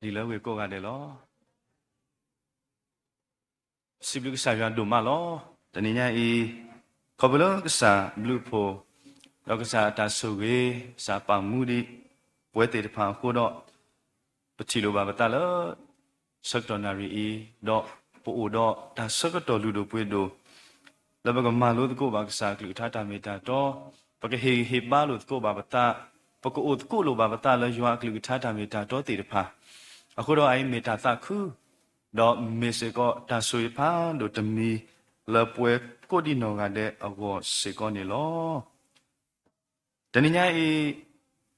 ဒ်လၢဝ့ၢ်ကိးဂၤဒဲးလီၤ. စံးဘျုးကစၢ်ယွၤဒိၣ်မးလီၤ. တနံၤညါအံၤ, ခီဖျိလၢကစၢ်ဘျုးဖှိၣ်, ဒီးကစၢ်အတၢ်ဆိၣ်ဂ့ၤ, ကစၢ်ပာ်မူဒံးပဝဲသ့ၣ်တဖၣ်အဃိဒီး, ပထံၣ်လိာ်ဘၣ်ပသးလၢ ဆၢကတီၢ်နၣ်ရံၣ်အံၤ, ဒီးပအိၣ်ဒီးတၢ်ဆၢကတီၢ်လုၢ်ဒိၣ်ပှ့ၤဒိၣ် လၢပကမၤလိသကိးဘၣ်ကစၢ်အကလုၢ်ကထါတၢ်မ့ၢ်တၢ်တီ, ပကဟ့ၣ်ဂံၢ်ဟ့ၣ်ဘါလိာ်သကိးဘၣ်ပသး, ပကအိၣ်သကိးလိာ်ဘၣ်ပသးလၢယွၤအကလုၢ်ကထါတၢ်မ့ၢ်တၢ်တီသ့ၣ်တဖၣ်, အဃိဒီးအအံၤမ့ၢ်တၢ်သးခု, ဒီးမ့ၢ်စ့ၢ်ကီးတၢ်ဆိၣ်ဂ့ၤဖးဒိၣ်တမံၤ လၢပဝဲကိးဒံနီၢ်ဂၤဒဲးအဂီၢ်စ့ၢ်ကီးန့ၣ်လီၤ. တနံၤညါအံၤ,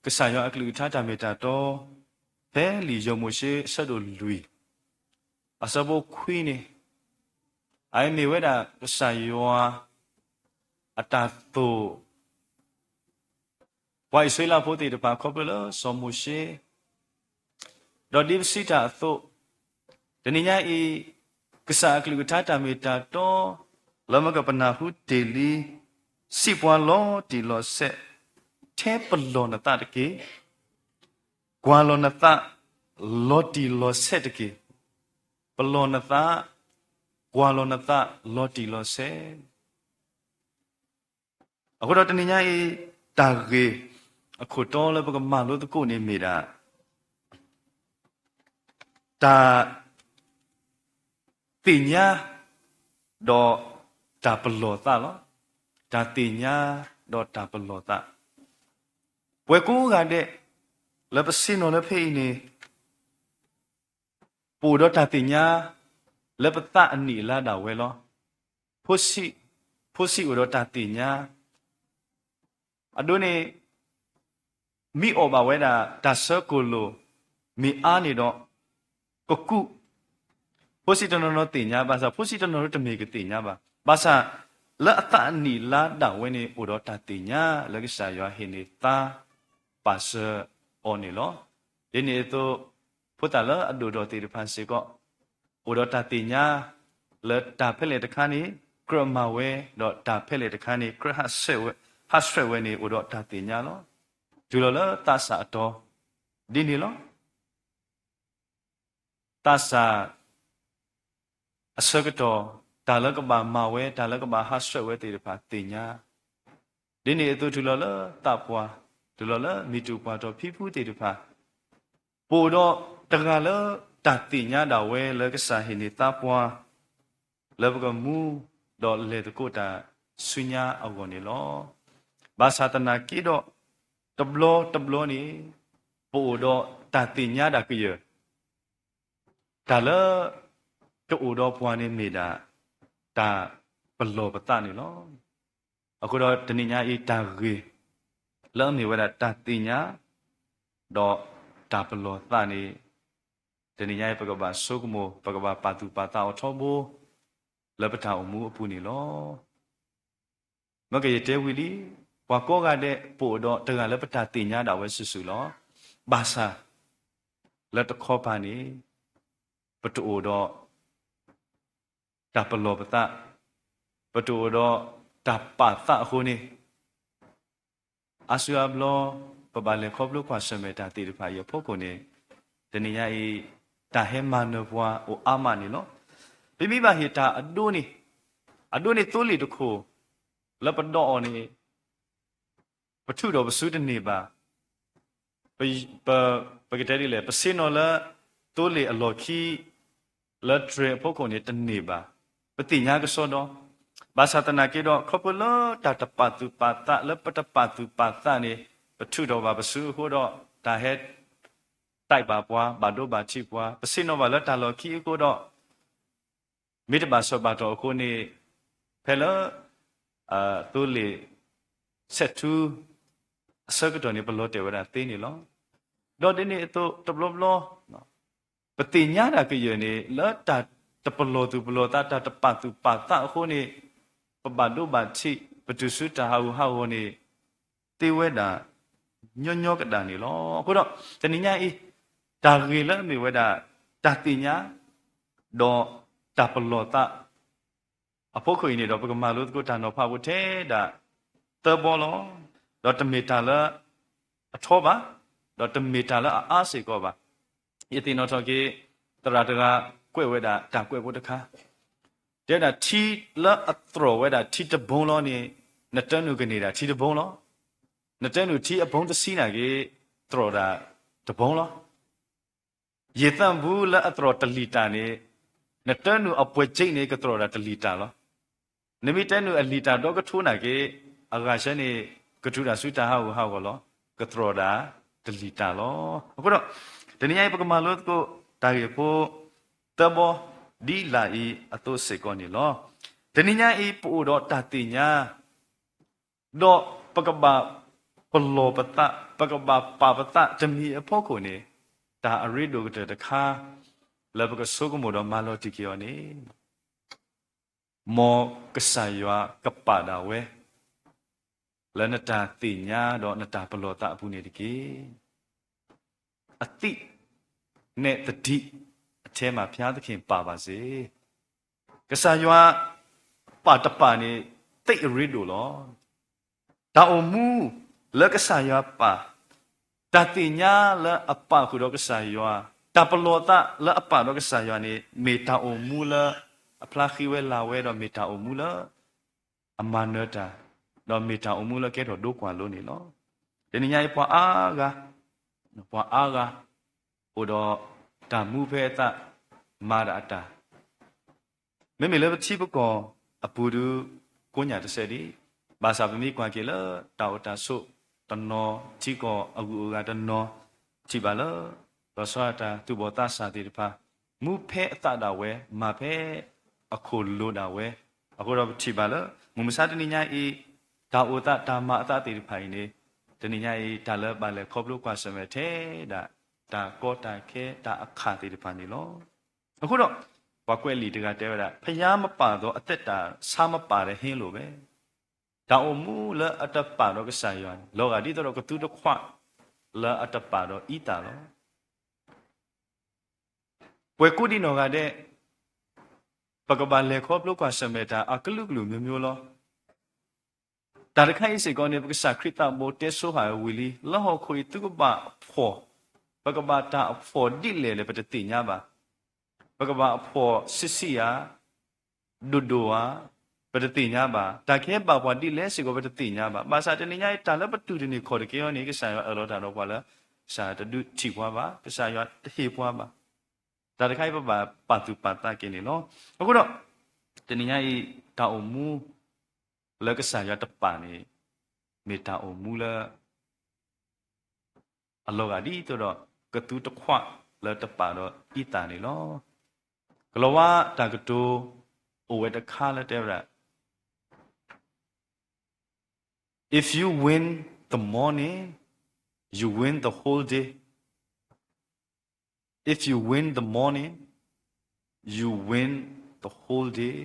ကစၢ်ယွၤအကလုၢ်ကထါတၢ်မ့ၢ်တၢ်တီ, ဖဲလံာ်ယဲၢ်မိၤၡ့အဆၢဒိၣ်လွံၢ်, အဆၢဖိခွံန့ၣ်, အအံၤမ့ၢ်ဝဲဒၣ်ကစၢ်ယွၤအတၢ်သိၣ် ပှၤအံၣ်စရ့လးဖိသ့ၣ်တဖၣ်ခီဖျိလၢစီၤမိၤၡ့, ဒီးဒ်ပစံးတၢ်အသိး, တနံၤညါအံၤ, ကစၢ်အကလုၢ်ကထါတၢ်မ့ၢ်တၢ်တီ, လၢမကပနၢ်ဟူတ့ၢ်လံ, စံးပှၤလီၤတံၢ်လီၤဆဲး, ထဲပလီၢ်နသးတက့ၢ်, ကွၢ်လီၤနသး, လီၤတံၢ်လီၤဆဲးတက့ၢ်, ပလီၢ်နသး, ကွၢ်လီၤနသး, လီၤတံၢ်လီၤဆဲး အဃိဒီးတနံၤညါအံၤ, တၢ်ဂ့ၢ်အခိၣ်တီလၢပကမၤလိသကိးန့ၣ်မ့ၢ်ဒၣ်, တၢ်သ့ၣ်ညါဒီးတၢ်ပလီၢ်သးလီၤ. တၢ်သ့ၣ်ညါဒီးတၢ်ပလီၢ်သး, ပဝဲကိးဂၤဒဲး လၢပဆ့ၣ်နီၤလၢဖဲအံၤန့ၣ် ပအိၣ်ဒီးတၢ်သ့ၣ်ညါ လၢပသးအနံၣ်အလါဒၣ်ဝဲလီၤ. ဖိဆံး, ဖိဆံးအိၣ်ဒီးတၢ်သ့ၣ်ညါ, အဒိန့ၣ် မ့ၢ်အီၣ်ဘၣ်ဝဲဒၣ်တၢ်ဆၢကိၢ်လိာ် မ့ၢ်အါန့ၣ်ဒီး ကကူး, ဖိဆံးတနီၤနီၤသ့ၣ်ညါ ဘၣ်ဆၣ်ဖိဆံးတနီၤနီၤတမ့ၢ်ကသ့ၣ်ညါဘၣ်. ဘၣ်ဆၣ် လၢအသးအနံၣ်အလါဒၣ်ဝဲန့ၣ် အိၣ်ဒီးတၢ်သ့ၣ်ညါလၢကစၢ်ယွၤဟ့ၣ်န့ၢ်သး ပာ်စၢၤအီၤန့ၣ်လီၤ. ဒ်န့ၣ်အသိး ဖိသၣ်လၢအဒိၣ်ဒီးသ့ၣ်တဖၣ်စ့ၢ်ကီး အိၣ်ဒီးတၢ်သ့ၣ်ညါ လၢတၢ်ဖဲလဲၣ်တခါန့ၣ် ကြၢးမၤဝဲ, ဒီးတၢ်ဖဲလဲၣ်တခါန့ၣ် ကြၢးဟးဆှဲးဝဲန့ၣ် အိၣ်ဒီးတၢ်သ့ၣ်ညါလီၤ. တုၤလီၤလၢသးစᢢ်အတီ ဒ်န့ၣ်လီၤ. သးစၢ်အဆၢကတီၢ် တၢ်လၢကဘၣ်မၤဝဲ တၢ်လၢကဘၣ်ဟးဆှဲးဝဲသ့ၣ်တဖၣ်သ့ၣ်ညါ, ဒ်န့ၣ်အသိးတုၤလီၤလၢသးပှၢ်, တုၤလီၤလၢမုၢ်တူၢ်ပှၢ်ထီၣ်ဖံဖုသ့ၣ်တဖၣ်, ပအိၣ်ဒီးတဂၤလၢတၢ်သ့ၣ်ညါဒၣ်ဝဲလၢကစၢ်ဟ့ၣ်န့ၢ်သးပှၢ် လၢပကမူဒီးလဲၤသကိးတၢ်ဆူညါအဂီၢ်န့ၣ်လီၤ. ဘၣ်ဆၣ်သနာ်က့ဒီး တဘျီတဘျီန့ၣ် ပအိၣ်ဒီးတၢ်သ့ၣ်ညါဒၣ်ကယၢၢ်, တၢ်လၢတအိၣ်ဒီးပှၤန့ၣ်မ့ၢ်ဒၣ် တၢ်ပလီၢ်ပသးန့ၣ်လီၤ. အဃိဒီးတနံၤညါအံၤတၢ်ဂ့ၢ် လၢအမ့ၢ်ဝဲဒၣ်တၢ်သ့ၣ်ညါ ဒီးတၢ်ပလီၢ်သးန့ၣ် တနံၤညါအံၤပကဘၣ်ဆိကမိၣ် ပကဘၣ်ပာ်သူၣ်ပာ်သးအီၤထီဘိ လၢပတၢ်အိၣ်မူအပူၤန့ၣ်လီၤ. မ့ၢ်ကယတဲဝံၤလံ, ပှၤကိးဂၤဒဲး ပအိၣ်ဒီးတဂၤလၢပတၢ်သ့ၣ်ညါဒၣ်ဝဲစုာ်စုာ်လီၤ. ဘၣ်ဆၣ် လၢတခီပၤန့ၣ် ပတအိၣ်ဒီး တၢ်ပလီၢ်ပသး, ပတအိၣ်ဒီးတၢ်ပာ်သးအဃိန့ၣ် အါစုအါဘျီ ပဘၣ်လဲၤခီဖျိကွၢ်ဆၢၣ်မဲာ်တၢ်သ့ၣ်တဖၣ်အံၤအဖီခိၣ်န့ၣ် တနံၤညါအံၤ တၢ်ဟဲမၤနၢၤပှၤအိၣ်အါမးန့ၣ်လီၤ. ပမ့ၢ်ဘၣ်ဟ့ၣ်တၢ်အဒိန့ၣ်, အဒိန့ၣ်သိလ့ၣ်တခိၣ် လၢပဒိးအီၤန့ၣ် ပထူးဒီးပစုတန့ၢ်ဘၣ်. ပ, ပ, ပကတဲဒ်လဲၣ်, ပဆ့ၣ်နီၤလၢ သိလ့ၣ်အလီၢ်ခံ လၢတြဲၤအဖီခိၣ်န့ၣ်တန့ၢ်ဘၣ်. ပသ့ၣ်ညါကစီဒီ, ဘၣ်ဆၣ်သနာ်က့ဒီး ခီဖျိလၢတၢ်တပာ်သူၣ်ပာ်သးလၢပတပာ်သူၣ်ပာ်သးန့ၣ် ပထူးဒီးဘၣ်ပစုအဃိဒီး တၢ်ဟဲ တဲာ်ဘၣ်ပှၤ ဘၣ်ဒိဘၣ်ထံးပှၤ, ပဆ့ၣ်နီၤဘၣ်လၢတၢ်လီၢ်ခံအဃိဒီး မ့ၢ်တဘၣ်စီၣ်ဘၣ်တီၢ်အဃိန့ၣ် ဖဲလၢ သိလ့ၣ် ဆဲးထူ အဆၢကတီၢ်န့ၣ် ပလီၤတဲာ်ဝဲဒၣ်သ့န့ၣ်လီၤ. ဒီးဒ်န့ၣ်အသိးတဘျီဘျီ ပသ့ၣ်ညါတၢ်ကယၢၢ်န့ၣ် လၢတၢ်တပလီၢ်သူၣ်ပလီၢ်သး တၢ်တပာ်သူၣ်ပာ်သးအဃိန့ၣ် ပဘၣ်ဒိဘၣ်ထံး ပတုၤဆူတၢ်ဟးဂူာ်ဟးဂီၤန့ၣ် သ့ဝဲဒၣ် ညီညီကဒၣ်န့ၣ်လီၤ. အဃိဒီး တနံၤညါအံၤ တၢ်ဂ့ၢ်လၢအမ့ၢ်ဝဲဒၣ် တၢ်သ့ၣ်ညါ ဒီးတၢ်ပလီၢ်သး အဖီခိၣ်အံၤန့ၣ်ဒီး ပကမၤလိသကိးတၢ်နီၤဖးဖိထဲဒၣ် သၢဘီလီၤ. ဒီးတမ့ၢ်တၢ်လၢအထီဘၣ်, ဒီးတမ့ၢ်တၢ်လၢအအါစ့ၢ်ကီးဘၣ်. ယသ့ၣ်နီၣ်ထီၣ်က့ၤ သရၣ်တဂၤကွဲးဝဲဒၣ်တၢ်ကွဲးဖိတခါ, တဲဝဲဒၣ်ထံလၢအသြီၣ်ဝဲဒၣ်ထံတဘိလီၤန့ၣ်, နတၢ်နုာ်ကန့ၢ်ဒၣ်ထံတဘိလီၤ. နတၢ်နုာ်ထံအဘိတဆံနာ်က့ သြီၣ်ဒၣ်တဘိလီၤ. ယံာ်သၣ်ဘူလၢအသြီၣ်တလံာ်တၢ်န့ၣ်, နတၢ်နုာ်အပှဲၤကၠ့န့ၣ် ကသြီၣ်ဒၣ်တလံာ်တၢ်လီၤ. နမ့ၢ်တၢ်နုာ်အလံာ်တၢ်ဒီကထိနာ်က့, အဂၤဆၢန့ၣ် ကထုးတၢ်ဆူတၢ်ဟးဂူာ်ဟးဂီၤလီၤ, ကသြီၣ်ဒၣ်တလံာ်တၢ်လီၤ. အဃိဒီး တနံၤညါအံၤ ပကမၤလိသကိးတၢ်ဂ့ၢ်ဖိ သၢဘီ ဒ်လာ်အံၤအသိးစ့ၢ်ကီးန့ၣ်လီၤ. တနံၤညါအံၤ ပအိၣ်ဒီးတၢ်သ့ၣ်ညါ ဒီးပကဘၣ်ပလီၢ်ပသး, ပကဘၣ်ပာ်ပသးတမံၤအဖီခိၣ်န့ၣ်, တၢ်အရ့ဒိၣ်ကတၢၢ်တခါ လၢပကဆိကမိၣ်ဒီးမၤလီၤတံၢ်က့ၤအီၤန့ၣ်, မ်ကစၢ်ယွၤကပာ်ဒၣ်ဝဲ လၢနတၢ်သ့ၣ်ညါဒီးနတၢ်ပလီၢ်သးအပူၤန့ၣ်တက့ၢ်. အသံၣ်နဲၣ်သဒံး အထဲမှာဘုရားသခင်ပါပါစေ. ကစၢ်ယွၤပာ်တပာ်န့ၣ် သ့အရ့ဒိၣ်လီၤ. တၢ်အိၣ်မူလၢကစၢ်ယွၤပာ်, တၢ်သ့ၣ်ညါလၢအပာ်ဃုာ်ဒီးကစၢ်ယွၤ, တၢ်ပလီၢ်သးလၢအပာ်ဒီးကစၢ်ယွၤန့ၣ် မ့ၢ်တၢ်အိၣ်မူလၢအဖျါဃံဝဲလၤဝဲဒီး မ့ၢ်တၢ်အိၣ်မူလၢ အမၤနၢၤတၢ်, ဒီးမ့ၢ်တၢ်အိၣ်မူလၢကဲထီၣ်ဒိကွၢ်လိန့ၣ်လီၤ. တနံၤညါအံၤပှၤအါဂၤ, ပှၤအါဂၤ အိၣ်ဒီးတၢ်မူဖဲအသး မၤဒၣ်အတၢ် မ့မ့ၢ်လၢပထံပကီၢ်အပူၤဒုး ကိးညၣ်တစဲးဒံး, ဘၣ်ဆၣ်ပမ့ၢ်ကွၢ်က့ၤလၢတၢ်အိၣ်တၢ်ဆိးတနီၤ, ထံကီၢ်အဂုၤအဂၤတနီၤ, ထံၣ်ဘၣ်လၢ လီၤဆီဒၣ်တၢ်သူၣ်ဘီၣ်သးစၢ်သ့ၣ်တဖၣ် မူဖဲအသးဒၣ်ဝဲ, မၤဖဲအခိၣ်လိၤဒၣ်ဝဲ, အဃိဒီးပထံၣ်ဘၣ်လၢ မုၢ်မဆါတနံၤညါအံၤ တၢ်အိၣ်သးတၢ်မၤအသးသ့ၣ်တဖၣ်အံၤန့ၣ်, တနံၤညါအံၤ တၢ်လၢဘၣ်လဲၤခီဖျိကွၢ်ဆၢၣ်မဲာ်ထဲဒၣ် တၢ်ကီတၢ်ခဲတၢ်အခၣ်သ့ၣ်တဖၣ်န့ၣ်လီၤ. အဃိဒီး ပှၤကွဲးလံာ်တဂၤတဲဝဲဒၣ် ဘုရားမပာ်သောအသက်တာ ဆန်းမပါတဲ့ဟင်းလိုပဲ. တၢ်အိၣ်မူလၢအတပာ်ဒီးကစၢ်ယွၤန့ၣ် လီၤဂာ်ဒ်သိးဒီးကသူတခွး လၢအတပာ်ဒီးအံသၣ်လီၤ. ပှၤကိးဒံးနီၢ်ဂၤဒဲး ပကဘၣ်လဲၤခီဖျိကွၢ်ဆၢၣ်မဲာ်တၢ်အကလုာ်ကလုာ်မျိုးမျိုးလီၤ. တၢ်တခါအံၤစ့ၢ်ကီးန့ၣ် ပကစၢ်ခရံာ်သးဘိတဲဆိဟၣ်ဝံၤလံ, လၢဟီၣ်ခိၣ်အံၤသုကဘၣ်အဖှီၣ်, ပကဘၣ်တၢ်အဖှီၣ်ဒ်လဲၣ်လဲၣ် ပတသ့ၣ်ညါဘၣ်. ပကဘၣ်အဖှီၣ်ဆံးဆံးဧါ, ဒိၣ်ဒိၣ်ဧါ, ပတသ့ၣ်ညါဘၣ်. တၢ်ကဟဲဘၣ်ပှၤဒ်လဲၣ်စ့ၢ်ကီး ပတသ့ၣ်ညါဘၣ်. ဘၣ်ဆၣ်တနံၤညါအံၤ တၢ်လၢပတူၢ်တန့ၢ်ခီၣ်တကဲအီၤန့ၣ် ကစၢ်ယွၤအၢၣ်လီၤတၢ်ဒီးပှၤလၢ ကစၢ်ယွၤတဒုးထံၣ်ပှၤဘၣ်, ကစၢ်ယွၤတဟ့ၣ်ပှၤဘၣ်. တၢ်တခါအံၤပဘၣ်ပာ်သူၣ်ပာ်သးက့ၤန့ၣ်လီၤ. အဃိဒီး တနံၤညါအံၤ တၢ်အိၣ်မူလၢကစၢ်ယွၤတပာ်န့ၣ် မ့ၢ်တၢ်အိၣ်မူလၢ အလီၤဂာ်ဒ်သိးဒီး ကသူတခွးလၢတပာ်ဒီးအံသၣ်န့ၣ်လီၤ. ကလီၤဝါတၢ်ကတိၤအိၣ်ဝဲတခါလၢတဲဝဲဒၣ်, If you win the morning, you win the whole day. If you win the morning, you win the whole day.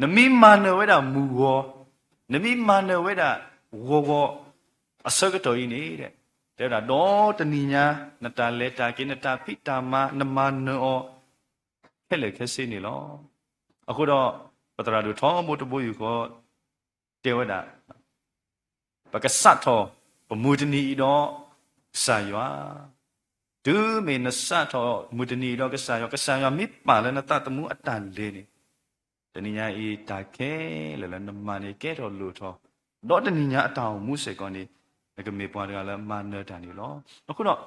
နမ့ၢ်မၤနၢၤဝဲဒၣ်မုၢ်ဂီၤ, နမ့ၢ်မၤနၢၤဝဲဒၣ်ဂီၤဂီၤအဆၢကတီၢ်အံၤန့ၣ်, တဲဝဲဒၣ်ဒီးတနံၤညါ နတၢ်လဲၤတၢ်က့ၤ နတၢ်ဖံးတၢ်မၤ နမၤနၢၤအီၤ ခဲလၢာ်ခဲဆ့န့ၣ်လီၤ. အဃိဒီး ပသရၣ်ဒိၣ်ထီဘိတဘိယူၢ်ဃီ တဲဝဲဒၣ် ပကစးထီၣ်ပမုၢ်တနံၤအံၤဒီးကစၢ်ယွၤ, တုၤမ့ၢ်နစးထီၣ်မုၢ်တနံၤအံၤဒီးကစၢ်ယွၤ, ကစၢ်ယွၤမ့ၢ်ပာ်လၢနသးသမူအတၢ်လဲၤန့ၣ်, တနံၤညါအံၤတၢ်ခဲလၢာ်လၢနမၤန့ၣ်ကဲထီၣ်လိၣ်ထီၣ်, ဒီးတနံၤညါအတၢ်အိၣ်မူစ့ၢ်ကီးန့ၣ် နကမ့ၢ်ပှၤတဂၤလၢမၤနၢၤတၢ်န့ၣ်လီၤ. အဃိဒီး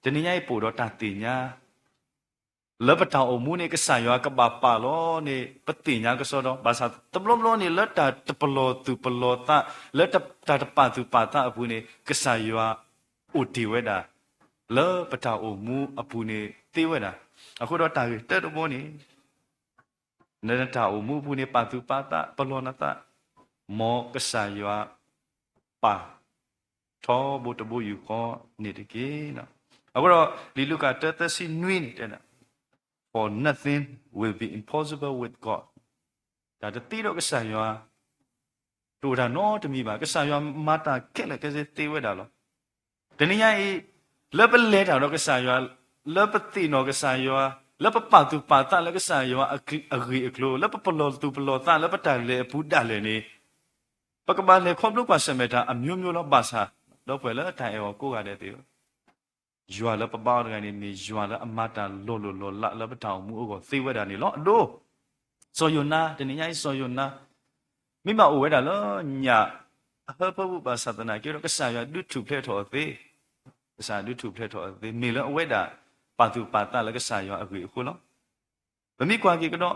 တနံၤညါအံၤပအိၣ်ဒီးတၢ်သ့ၣ်ညါ လၢပတၢ်အိၣ်မူန့ၣ် ကစၢ်ယွၤကဘၣ်ပာ်လီၤန့ၣ် ပသ့ၣ်ညါကစီဒီ, ဘၣ်ဆၣ်တဘျီဘျီန့ၣ် လၢတၢ်တပလီၢ်သူၣ်ပလီၢ်သး, လၢတၢ်တပာ်သူၣ်ပာ်သးအပူၤန့ၣ် ကစၢ်ယွၤအိၣ်တ့ၢ်ဝဲဒၣ် လၢပတၢ်အိၣ်မူအပူၤန့ၣ်သ့ဝဲဒၣ်. အဃိဒီးတၢ်ဂ့ၢ်တၢတဘီန့ၣ် နတၢ်အိၣ်မူအပူၤန့ၣ် ပာ်သူၣ်ပာ်သး ပလီၢ်နသး, မ်ကစၢ်ယွၤပာ် ထီဘိတဘိယူၢ်ဃီန့ၣ်တက့ၢ်. အဃိဒီး လံာ်လူၤကၣ်တၢသၢဆံနွံန့ၣ်တဲဒၣ်, For nothing will be impossible with God. တၢ်တသ့ဒီးကစၢ်ယွၤ တအိၣ်တၢ်နီတမံၤဘၣ်. ကစၢ်ယွၤမၤတၢ်ခဲလၢာ်ခဲဆ့သ့ဝဲဒၣ်လီၤ. တနံၤညါအံၤ လၢပလဲၤတၢ်ဒီးကစၢ်ယွၤ, လၢပသ့ၣ်နီၣ်ကစၢ်ယွၤ, လၢပပာ်သူၣ်ပာ်သးလၢကစၢ်ယွၤအဂ့ၢ်အကျိၤ, လၢပပလီၢ်သူၣ်ပလီၢ်သးလၢပတၢ်လဲၤအပူၤဒၣ်လဲာ်န့ၣ်, ပကဘၣ်လဲၤခီဖျိကွၢ်ဆၢၣ်မဲာ်တၢ်အမျိုးမျိုးလီၤ. ဘၣ်ဆၣ် ဒီပုၢ်ဝဲၢ်လၢတၢ်အဲၣ်အီၤကိးဂၤဒဲးသ့ၣ်ဧၢ, ယွၤလၢပဘါအီၤတဂၤန့ၣ် မ့ၢ်ယွၤလၢအမၤတၢ်လီၤလိၢ်လီၤလးလၢပတၢ်အိၣ်မူအဂီၢ်သ့ဝဲဒၣ်န့ၣ်လီၤ. အဒိ စီၤယိၤနါ, တနံၤညါအံၤ စီၤယိၤနါ မ့ၢ်ဘၣ်အိၣ်ဝဲဒၣ်လၢညၣ်အဟၢဖၢပူၤ ဘၣ်ဆၣ်သနာ်က့ဒီး ကစၢ်ယွၤဒုးထူၣ်ဖျဲးထီၣ်အီၤသ့, ကစၢ်ယွၤဒုးထူၣ်ဖျဲးထီၣ်အီၤသ့, မ့ၢ်လၢအဝဲဒၣ်ပာ်သူၣ်ပာ်သးလၢကစၢ်ယွၤအဂ့ၢ်အဃိလီၤ. ပမ့ၢ်ကွၢ်က့ၤကဒီး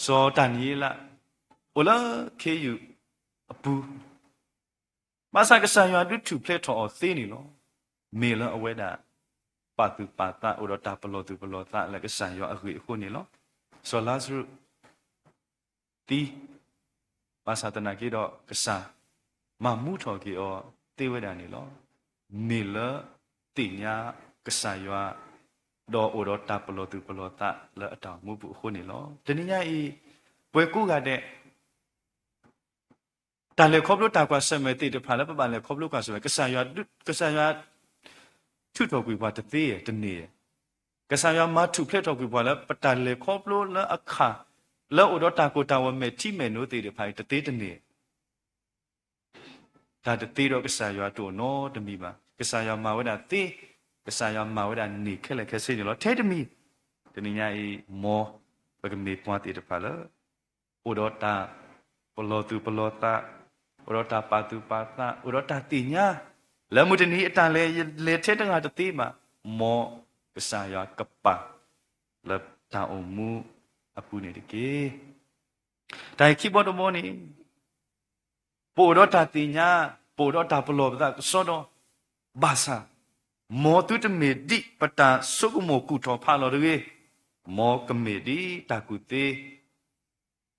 စီၤဒၤနံးယ့လး အိၣ်လၢခ့ယုၢ်အပူၤ, ဘၣ်ဆၣ်ကစၢ်ယွၤဒုးထူၣ်ဖျဲးထီၣ်အီၤသ့န့ၣ်လီၤ. မ့ၢ်လၢအဝဲဒၣ်ပာ်သူၣ်ပာ်သး အိၣ်ဒီးတၢ်ပလီၢ်သူၣ်ပလီၢ်သးလၢကစၢ်ယွၤအဂ့ၢ်အဃိန့ၣ်လီၤ. စီၤလါစရူး သံ, ဘၣ်ဆၣ်သနာ်က့ဒီး ကစၢ်မၤမူထီၣ်က့ၤအီၤသ့ဝဲဒၣ်န့ၣ်လီၤ. မ့ၢ်လၢသ့ၣ်ညါကစၢ်ယွၤ ဒီးအိၣ်ဒီးတၢ်ပလီၢ်သူၣ်ပလီၢ်သးလၢအတၢ်အိၣ်မူပူၤအဃိန့ၣ်လီၤ. တနံၤညါအံၤ ပဝဲကိးဂၤဒဲး တၢ်လဲၤခီဖျိတၢ်ကွၢ်ဆၢၣ်မဲာ်သ့ၣ်တဖၣ်လၢပဘၣ်လဲၤခီဖျိကွၢ်ဆၢၣ်မဲာ် ကစၢ်ယွၤ, ကစၢ်ယွၤထုးထီၣ်ကွံာ်ပှၤတသ့ဧါ, တန့ၢ်ဧါ. ကစၢ်ယွၤမၤထူၣ်ဖျဲးထီၣ်ကွံာ်ပှၤလၢပတၢ်လဲၤခီဖျိလၢအခါ, လၢအိၣ်ဒီးတၢ်ကိၢ်တၢ်ဂီၤမဲာ်ထံမဲာ်နိသ့ၣ်တဖၣ်အံၤ တသ့တန့ၢ် တၢ်တသ့ဒီးကစၢ်ယွၤတအိၣ်နီတမံၤဘၣ်. ကစၢ်ယွၤမၤဝဲဒၣ်သ့, ကစၢ်ယွၤမၤဝဲဒၣ်န့ၢ်ခဲလၢာ်ခဲဆ့န့ၣ်လီၤ. ထဲတမံၤ တနံၤညါအံၤ မ်ပကမ့ၢ်ပှၤသ့ၣ်တဖၣ်လၢ အိၣ်ဒီးတၢ်ပလီၢ်သူၣ်ပလီၢ်သး, အိၣ်ဒီးတၢ်ပာ်သူၣ်ပာ်သး, အိၣ်ဒီးတၢ်သ့ၣ်ညါ လၢမုၢ်တနံၤအတၢ်လဲၤလဲၤထဲတဂၤတသ့ဘၣ်, မ်ကစၢ်ယွၤကပာ်လၢတၢ်အိၣ်မူအပူၤန့ၣ်တက့ၢ်. တၢ်အံၤခံဘီတဘီန့ၣ် ပအိၣ်ဒီးတၢ်သ့ၣ်ညါ, ပအိၣ်ဒီးတၢ်ပလီၢ်ပသးကစီဒီ, ဘၣ်ဆၣ် မ်သုတမ့ၢ်ဒ်ပတၢ်ဆိကမိၣ်ကူၣ်ထီၣ်ဖးလီၤတဂ့ၤ, မ်ကမ့ၢ်ဒ်တၢ်ကူၣ်သ့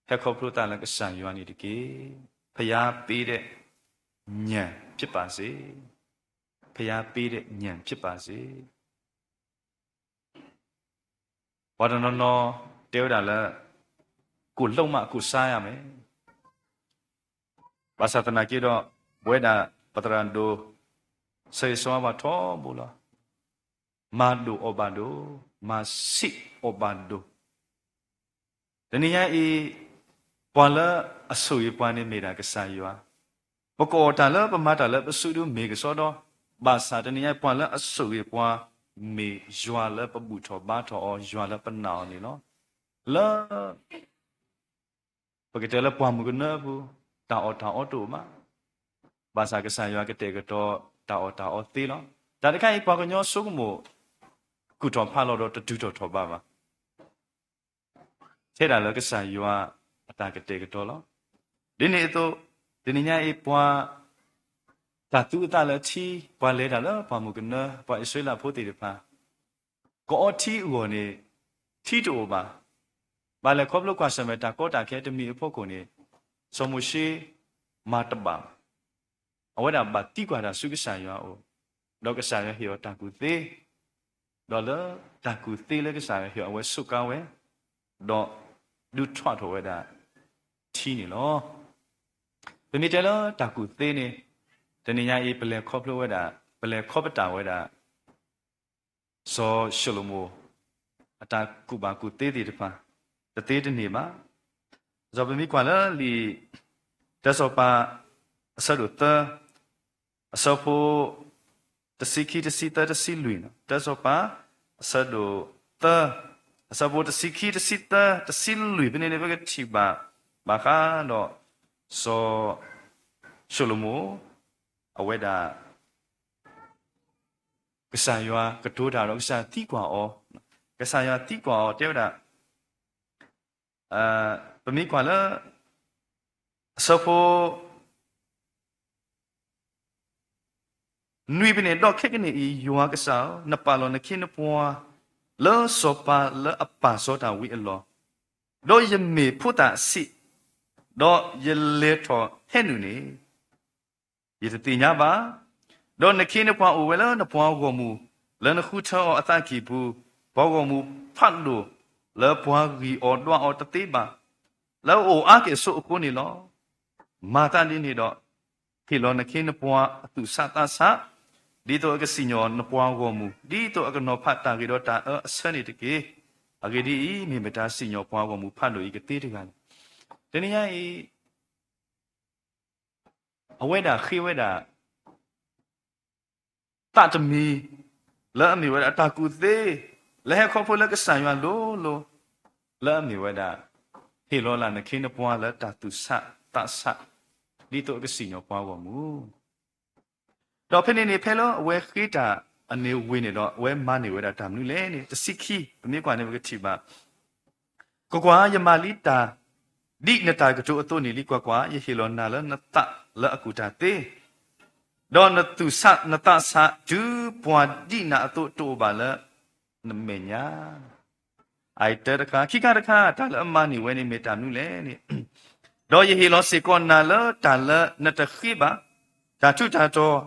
ဟဲခီဖျိသးလၢကစၢ်ယွၤန့ၣ်တက့ၢ်. ဘုရားပေးတဲ့ ဉာဏ်ဖြစ်ပါစေ, ဘုရားပေးတဲ့ ဉာဏ်ဖြစ်ပါစေ. ပှၤတနီၤနီၤတဲဝဲဒၣ်လၢ ကိုယ်လုပ်မှ ကိုယ်စားရမယ်. ဘၣ်ဆၣ်သနာ်က့ဒီး ပဝဲဒၣ်ပသရၣ်ဒိၣ် ဆၢဂ့ၤဆၢဝါဘၣ်ထီဘိလီၤ. မၤဒိၣ်အီၣ်ဘၣ်ဒိၣ်, မၤဆံးအီၣ်ဘၣ်ဒိၣ်. တနံၤညါအံၤ ပှၤလၢအဆိၣ်ဂ့ၤပှၤန့ၣ်မ့ၢ်ဒၣ်ကစၢ်ယွၤ, ပကအီၣ်တၢ်လၢပမၤတၢ်လၢပစုဒုမ့ၢ်ကစီဒီ, ဘၣ်ဆၣ်တနံၤညါအံၤ ပှၤလၢအဆိၣ်ဂ့ၤပှၤ မ့ၢ်ယွၤလၢပဘူၣ်ထီၣ်ဘါထီၣ်အီၤ, ယွၤလၢပနာ်အီၤန့ၣ်လီၤ. လၢ ပကတဲလၢပှၢ်မုၢ်ကနၢအပူၤ တၢ်အီၣ်တၢ်အီတအိၣ်ဘၣ်, ဘၣ်ဆၣ်ကစၢ်ယွၤကတဲာ်ကတီၤတၢ်အီၣ်တၢ်အီသ့လီၤ. တၢ်တခါအံၤ ပှၤကညီဆိကမိၣ် ကူၣ်ထီၣ်ဖးလီၤဒီးတတုၤထီၣ်ထီၣ်ဘးဘၣ်. ထဲဒၣ်လၢကစၢ်ယွၤအတၢ်ကတဲာ်ကတီၤလီၤ. ဒ်န့ၣ်အသိး တနံၤညါအံၤ ပှၤ တၢ်သူအသးလၢထံ, ပှၤလဲၤတၢ်လၢပှၢ်မုၢ်ကနၢ, ပှၤအံၣ်စရ့လးဖိသ့ၣ်တဖၣ် ကအီထံအဂီၢ်န့ၣ် ထံတအိၣ်ဘၣ်. ဘၣ်လဲၤခီဖျိကွၢ်ဆၢၣ်မဲာ်တၢ်ကီတၢ်ခဲတမံၤအဖီခိၣ်န့ၣ် စီၤမိၤၡ့မၤတဘၣ်ဘၣ်. အဝဲဒၣ်ဘၣ်သံကွၢ်တၢ်ဆူကစၢ်ယွၤအအိၣ်, ဒီးကစၢ်ယွၤဟ့ၣ်အီၤတၢ်ကူၣ်သ့, ဒီးလၢတၢ်ကူၣ်သ့လၢကစၢ်ယွၤဟ့ၣ်အီၤအဝဲစူးကါဝဲ, ဒီးဒုးထွဲထီၣ်ဝဲဒၣ်ထံန့ၣ်လီၤ. ပမ့ၢ်တဲလၢတၢ်ကူၣ်သ့န့ၣ် တနံၤညါအံၤ ပလဲၤခီဖျိဝဲဒၣ်, ပလဲၤခီပတာ်ဝဲဒၣ် စီၤၡလိၤမိၣ် အတၢ်ကူၣ်ဘၣ်ကူၣ်သ့သ့ၣ်တဖၣ် တသ့တန့ၢ်ဘၣ်. ဒီးပမ့ၢ်ကွၢ်လၢလံာ်တၢစီၤပၤ အဆၢဒိၣ်သၢ, အဆၢဖိ တဆံခံ တဆံသၢ တဆံလွံၢ်, တၢစီၤပၤ အဆၢဒိၣ်သၢ, အဆၢဖိတဆံခံ တဆံသၢ တဆံလွံၢ်ဖဲန့ၣ်န့ၣ် ပကထံၣ်ဘၣ် ဘၣ်ဃးဒီး စီၤၡလိၤမိၣ် အဝဲဒၣ် ကစၢ်ယွၤကတိၤတၢ်ဒီးကစၢ်ယွၤသံကွၢ်အီၤ, ကစၢ်ယွၤသံကွၢ်အီၤ တဲဝဲဒၣ်, ပမ့ၢ်ကွၢ်လၢ အဆၢဖိ နွံဖဲန့ၣ်, ဒီးခဲကနံၣ်အံၤ ယွၤကစၢ်ဧၢ, နပာ်လီၤနခ့နပှၤ လၢစီၤပၤလၢအပာ်စီတၢ်ဝံၤအလီၢ်, ဒီးယမ့ၢ်ဖိသၣ်ဆံး, ဒီးယလဲၤထီၣ်ဟဲနုာ်န့ၣ် ယတသ့ၣ်ညါဘၣ်. ဒီးနခ့နပှၤအိၣ်ဝဲလၢနပှၤဂီၢ်မုၢ် လၢနဃုထၢအီၤအသးကံၢ်ပူၤ, ပှၤဂီၢ်မုၢ်ဖးဒိၣ် လၢပှၤဂံၢ်အီၤဒွးအီၤတသ့ဘၣ်, လၢအအိၣ်အါကဲၣ်ဆိးအဃိန့ၣ်လီၤ. မၤသးဒ်န့ၣ်ဒီး, ဟ့ၣ်လီၤနခ့နပှၤအသူၣ်ဆးသးဆး, ဒ်သိးအကစံၣ်ညီၣ်နပှၤဂီၢ်မုၢ်, ဒ်သိးအကနီၤဖးတၢ်ဂ့ၤဒီးတၢ်အၢအဆၢန့ၣ်တက့ၢ်. အဂ့ၢ်ဒ်အံၤ, မ့ၢ်မတၤစံၣ်ညီၣ်ပှၤဂီၢ်မုၢ်ဖးဒိၣ်အံၤကသ့တဂၤလဲၣ်. တနံၤညါအံၤ အဝဲဒၣ်ဃ့ဝဲဒၣ် သးတမံၤ လၢအမ့ၢ်ဝဲဒၣ်တၢ်ကူၣ်သ့ လၢဟဲခီဖျိလၢကစၢ်ယွၤလိၤလိၤ လၢအမ့ၢ်ဝဲဒၣ် ဟ့ၣ်လီၤလၢ်နခ့နပှၤလၢတၢ်သူၣ်ဆးသးဆး ဒ်သိးအကစံၣ်ညီၣ်ပှၤဂီၢ်မုၢ် ဒီးဖဲန့ၣ်န့ၣ် ဖဲလၢအဝဲဃ့တၢ်အန့ၣ်ဝံၤန့ၣ်ဒီး အဝဲမၤန့ၢ်ဝဲဒၣ်တၢ်မနုၤလဲၣ်န့ၣ် တဆံခံ ပမ့ၢ်ကွၢ်န့ၣ် ပကထံၣ်ဘၣ် ကွၢ်ကွၢ်, ယမၤလံတၢ် ဒ်နတၢ်ကတိၤအသိးန့ၣ်လံ. ကွၢ်ကွၢ်, ယဟ့ၣ်လီၤနၤလၢနသးလၢအကူၣ်တၢ်သ့, ဒီးနသူၣ်ဆးနသးဆး တုၤပှၤဒံးနၤအသိးတအိၣ်ဘၣ်လၢနမဲာ်ညါ. အတၢတခါ, ခံခါတခါ တၢ်လၢအမၤန့ၢ်ဝဲန့ၣ်မ့ၢ်တၢ်မနုၤလဲၣ်န့ၣ်, ဒီးယဟ့ၣ်လီၤစ့ၢ်ကီးနၤလၢတၢ်လၢနတဃ့ဘၣ်, တၢ်ထူးတၢ်တီၤ,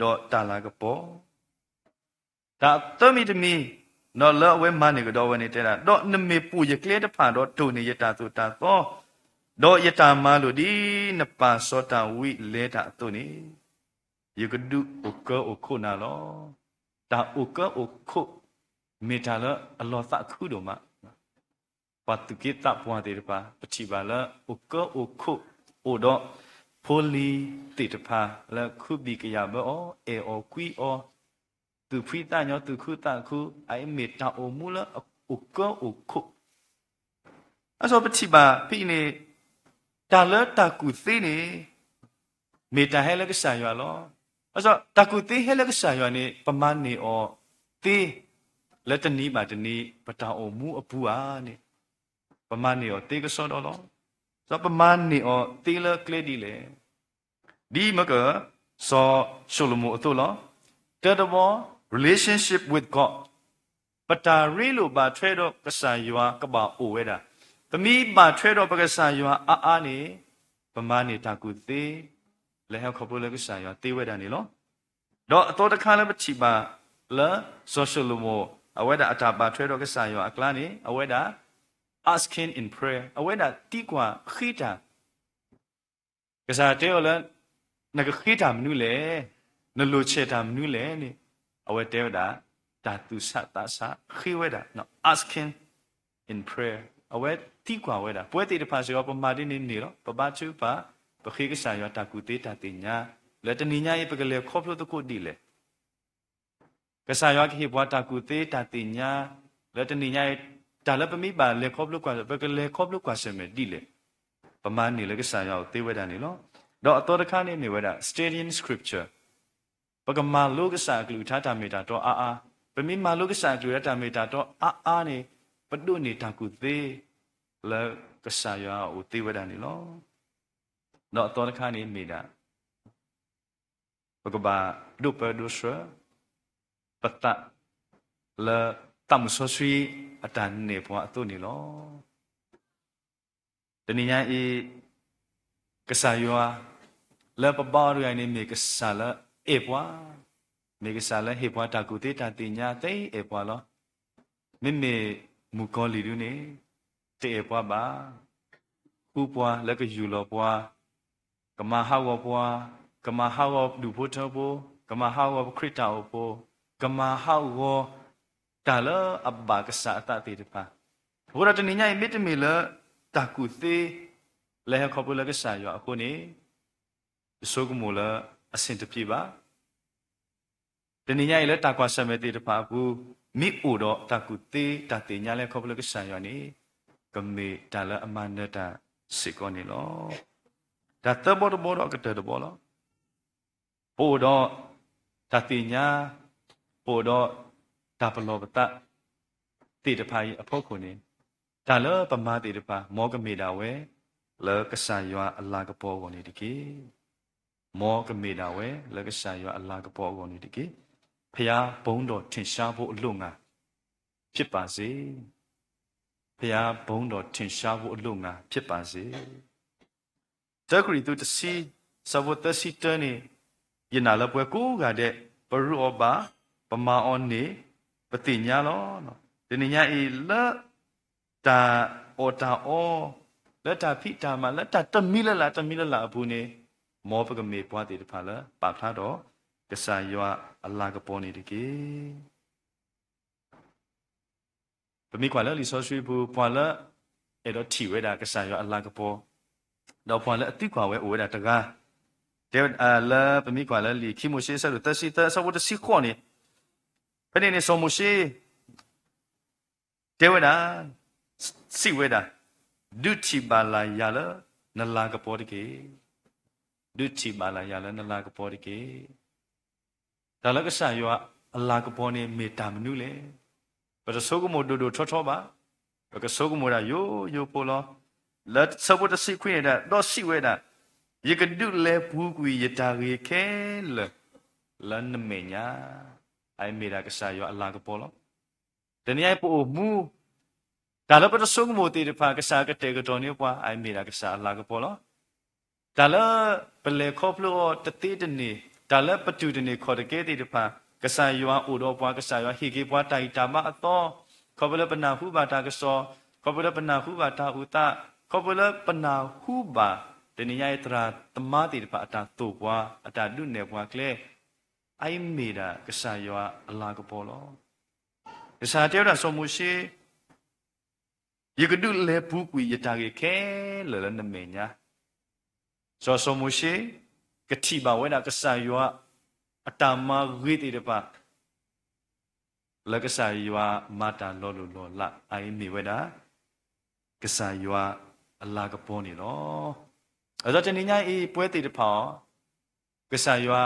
ဒီးတၢ်လၤကပီၤ တၢ်သၢမံၤတမံၤ, ဒီးလၢအဝဲမၤန့ၢ်ကဒီးဝဲန့ၣ်တဲဒၣ်, ဒီးနမ့ၢ်ပိာ်ယကျဲတဖၣ်ဒီးတိၢ်န့ၢ်ယတၢ်သိၣ်တၢ်သီ, ဒီးယတၢ်မၤလိာ်ဒ်နပၢ်စီၤဒၤဝံးလဲၤတၢ်အသိးန့ၣ်, ယကဒုးအိၣ်ကၢအိၣ်ခိးနၤလီၤ. တၢ်အိၣ်ကၢအိၣ်ခိး မ့ၢ်တၢ်လၢအလီၤသးခုဒိၣ်မး ပှၤသူၣ်က့သးပှၢ်သ့ၣ်တဖၣ် ပထံၣ်ဘၣ်လၢ အိၣ်ကၢအိၣ်ခိး အိၣ်ဒီးဖိလံၤသ့ၣ်တဖၣ် လၢခုဘံၣ်ကယာ်ဘၢအီၤ, အဲၣ်အီၤကွံအီၤ, သူၣ်ဖှံသးညီ သူၣ်ခုသးခု, အအံၤမ့ၢ်တၢ်အိၣ်မူလၢအိၣ်ကၢအိၣ်ခိး အစီပထံၣ်ဘၣ်ဖဲအံၤန့ၣ်, တၢ်လၢတၢ်ကူၣ်သ့န့ၣ် မ့ၢ်တၢ်ဟဲလၢကစၢ်ယွၤလီၤ. အစီတၢ်ကူၣ်သ့ဟဲလၢကစၢ်ယွၤန့ၣ် ပမၤန့ၢ်အီၤသ့ လၢတနံၤဘၣ်တနံၤ ပတၢ်အိၣ်မူအပူၤဧါန့ၣ်, ပမၤန့ၢ်အီၤသ့ကစီဒီလီၤ. စီပမၤန့ၢ်အီၤသ့လၢကျဲဒ်လဲၣ် ဒ်မ့ၢ်က စီၤၡလိၤမိၣ်အသိးလီၤ. တၢတဘီ relationship with God, ပတၢ်ရ့လိာ်ဘၣ်ထွဲဒီးကစၢ်ယွၤကဘၣ်အိၣ်ဝဲဒၣ်. ပမ့ၢ်ဘၣ်ထွဲဒီးပကစၢ်ယွၤအါအါန့ၣ်, ပမၤန့ၢ်တၢ်ကူၣ်သ့ လၢဟဲခီဖျိလၢကစၢ်ယွၤသ့ဝဲဒၣ်န့ၣ်လီၤ. ဒီးအသီတခါလၢပထံၣ်ဘၣ်လၢ စီၤၡလိၤမိၣ် အဝဲဒၣ်အတၢ်ဘၣ်ထွဲဒီးကစၢ်ယွၤအကျါန့ၣ် အဝဲဒၣ် asking in prayer, အဝဲဒၣ်သံကွၢ်ဃ့တၢ် ကစၢ်တဲအီၤလၢ နကဃ့တၢ်မနုၤလဲၣ်, နလိၣ်ဆဲးတၢ်မနုၤလဲၣ်န့ၣ်, အဝဲတဲဝဲဒၣ် တၢ်သူၣ်ဆးသးဆးဃ့ဝဲဒၣ် asking in prayer, အဝဲသံကွၢ်ဝဲဒၣ်. ပဝဲသ့ၣ်တဖၣ်စ့ၢ်ကီး ပမၤဒ်န့ၣ်န့ၣ်လီၤ. ပဘါထုကဖၣ်, ပဃ့ကစၢ်ယွၤတၢ်ကူၣ်သ့တၢ်သ့ၣ်ညါ, လၢတနံၤညါအံၤ ပကလဲၤခီဖျိသကိးဒ်လဲၣ် ကစၢ်ယွၤကဟ့ၣ်ပှၤတၢ်ကူၣ်သ့တၢ်သ့ၣ်ညါ, လၢတနံၤညါအံၤ တၢ်လၢပမ့ၢ်ဘၣ်လဲၤခီဖျိကွၢ်, ပကလဲၤခီဖျိကွၢ်ဆၢၣ်မဲာ်ဒ်လဲၣ်. ပမၤန့ၢ်လၢကစၢ်ယွၤအိၣ်သ့ဝဲဒၣ်န့ၣ်လီၤ. ဒီးအသီတခါန့ၣ်မ့ၢ်ဝဲဒၣ် studying scripture, ပကမၤလိကစၢ်အကလုၢ်ကထါတၢ်မ့ၢ်တၢ်တီအါအါ, ပမ့ၢ်မၤလိကစၢ်အကလုၢ်ကထါတၢ်မ့ၢ်တၢ်တီအါအါန့ၣ်, ပဒိးန့ၢ်တၢ်ကူၣ်သ့ လၢကစၢ်ယွၤအိၣ်သ့ဝဲဒၣ်န့ၣ်လီၤ. ဒီးအသီတခါန့ၣ်မ့ၢ်ဒၣ် ပကဘၣ်ဒိၣ်ပၢဒိၣ်ဆှၢ ပသး လၢသးမုၣ်စီဆှံအတၢ်နဲၣ်ပှၤအသိးန့ၣ်လီၤ. တနံၤညါအံၤ ကစၢ်ယွၤ လၢပဘါအီၤတဂၤအံၤန့ၣ် မ့ၢ်ကစၢ်လၢအဲၣ်ပှၤ, မ့ၢ်ကစၢ်လၢဟ့ၣ်ပှၤတၢ်ကူၣ်သ့တၢ်သ့ၣ်ညါသ့အဲၣ်ပှၤလီၤ. မ့မ့ၢ်မုၣ်ကီၤလံၢ်ဒုန့ၣ် တအဲၣ်ပှၤဘၣ်. ဃူပှၤလၢကယူၢ်လီၤပှၤ, ကမၤဟးဂီၤပှၤ, ကမၤဟးဂီၤဒူၣ်ဖိထၢဖိ, ကမၤဟးဂီၤပခရံာ်တၢ်အိၣ်ဖှိၣ်, ကမၤဟးဂီၤ တၢ်လၢအဘၣ်ကစၢ်အသးသ့ၣ်တဖၣ်. အဃိဒီးတနံၤညါအံၤ မ့တမ့ၢ်လၢတၢ်ကူၣ်သ့ လၢဟဲခီဖျိလၢကစၢ်ယွၤအဃိန့ၣ် ယဆိကမိၣ်လၢအဆင်တပြေဘၣ်. တနံၤညါအံၤလၢတၢ်ကွၢ်ဆၢၣ်မဲာ်သ့ၣ်တဖၣ်အပူၤ မ့ၢ်အိၣ်ဒီးတၢ်ကူၣ်သ့တၢ်သ့ၣ်ညါလၢဟဲခီဖျိလၢကစၢ်ယွၤန့ၣ် ကမ့ၢ်တၢ်လၢအမၤနၢၤတၢ်စ့ၢ်ကီးန့ၣ်လီၤ. တၢ်သၢဘီတဘီဒီးအကတၢၢ်တဘီလီၤ. ပအိၣ်ဒီးတၢ်သ့ၣ်ညါ, ပအိၣ်ဒီးတၢ်ပလီၢ်ပသးသ့ၣ်တဖၣ်အံၤအဖီခိၣ်န့ၣ်, တၢ်လၢပမၤသ့ၣ်တဖၣ် မ်ကမ့ၢ်ဒၣ်ဝဲ လၢကစၢ်ယွၤအလၤကပီၤအဂီၢ်န့ၣ်တက့ၢ်. မ်ကမ့ၢ်ဒၣ်ဝဲ လၢကစၢ်ယွၤအလၤကပီၤအဂီၢ်န့ၣ်တက့ၢ်. ဘုရားဘုန်းတော်ထင်ရှားဖို့အလို့ငှာ ဖြစ်ပါစေ. ဘုရားဘုန်းတော်ထင်ရှားဖို့အလို့ငှာ ဖြစ်ပါစေ. တၢကရံၣ်သူးတဆံ ဆၢဖိသၢဆံတၢန့ၣ်, ယနာ်လၢပဝဲကိးဂၤဒဲး ပရူးအီၤဘၣ်, ပမၤအီၤန့ၢ်, ပသ့ၣ်ညါလီၤ. တနံၤညါအံၤလၢ တၢ်အီၣ်တၢ်အီ, လၢတၢ်ဖံးတၢ်မၤ, လၢတၢ်တမံၤလၢ်လၢ်တမံၤလၢ်လၢ်အပူၤန့ၣ်, မ်ပကမ့ၢ်ပှၤသ့ၣ်တဖၣ်လၢပာ်ဖျါဒီး ကစၢ်ယွၤအလၤကပီၤန့ၣ်တက့ၢ်. ပမ့ၢ်ကွၢ်လၢလံာ်စီဆှံပူၤ ပှၤလၢ အဲၣ်ဒိးထံၣ်ဝဲဒၣ်ကစၢ်ယွၤအလၤကပီၤ, ဒီးပှၤလၢအသံကွၢ်ဝဲအိၣ်ဝဲဒၣ်တဂၤ, တဲဝဲဒၣ်လၢပမ့ၢ်ကွၢ်လၢလံာ်ခံမိၤၡ့အဆၢဒိၣ်သၢဆံသၢ အဆၢဖိတဆံဃိးန့ၣ်, ဖဲန့ၣ်န့ၣ်စီၤမိၤၡ့ တဲဝဲဒၣ်, စံးဝဲဒၣ်, ဒုးထံၣ်ဘၣ်လၢ်ယၤလၢနလၤကပီၤတက့ၢ်. ဒုးထံၣ်ဘၣ်လၢ်ယၤလၢနလၤကပီၤတက့ၢ်. တၢ်လၢကစၢ်ယွၤအလၤကပီၤန့ၣ်မ့ၢ်တၢ်မနုၤလဲၣ်. ပတဆိကမိၣ်ဒိၣ်ဒိၣ်ထီထီဘၣ်, ပကဆိကမိၣ်ဒၣ်ယိယိဖိလီၤ. လၢဆၢဖိတဆံခွံန့ၣ်ဒၣ် ဒီးစံးဝဲဒၣ်, ယကဒုးလဲၤပူၤကွံာ်ယတၢ်ဂ့ၤခဲလၢာ် လၢနမဲာ်ညါ, အအံၤမ့ၢ်ဒၣ်ကစၢ်ယွၤအလၤကပီၤလီၤ. တနံၤအံၤပအိၣ်မူ, တၢ်လၢပတဆိကမိၣ်သ့ၣ်တဖၣ် ကစၢ်ကတဲာ်ကတီၤန့ၢ်ပှၤ အအံၤမ့ၢ်ဒၣ်ကစၢ်အလၤကပီၤလီၤ. တၢ်လၢပလဲၤခီဖျိအီၤတသ့တန့ၢ်, တၢ်လၢပတူၢ်တန့ၢ်ခီၣ်တကဲသ့ၣ်တဖၣ် ကစၢ်ယွၤအိၣ်ဒီးပှၤ, ကစၢ်ယွၤဟ့ၣ်က့ၤပှၤတၢ်ဂံၢ်တၢ်ဘါအသီ, ခီဖျိလၢပနၢ်ဟူဘၣ်တၢ်ကစီၣ်, ခီဖျိလၢပနၢ်ဟူဘၣ်တၢ်အိၣ်သး, ခီဖျိလၢပနၢ်ဟူဘၣ် တနံၤညါအံၤ သရၣ်သမါသ့ၣ်တဖၣ်အတၢ်သိၣ်ပှၤ, အတၢ်ဒုးနဲၣ်ပှၤကျဲ, အအံၤမ့ၢ်ဒၣ်ကစၢ်ယွၤအလၤကပီၤလီၤ. ကစၢ်တဲဝဲဒၣ်စီၤမိၤၡ့, ယကဒုးလဲၤပူၤကွံာ်ယတၢ်ဂ့ၤခဲလၢာ်လၢနမဲာ်ညါ. စီၤစီၤမိၤၡ့ ကထံၣ်ဘၣ်ဝဲဒၣ်ကစၢ်ယွၤအတၢ်မၤဂ့ၤသ့ၣ်တဖၣ် လၢကစၢ်ယွၤမၤတၢ်လီၤလိၢ်လီၤလး အအံၤမ့ၢ်ဝဲဒၣ် ကစၢ်ယွၤအလၤကပီၤန့ၣ်လီၤ. အဃိဒီးတနံၤညါအံၤ ပဝဲသ့ၣ်တဖၣ်အီၤ ကစၢ်ယွၤ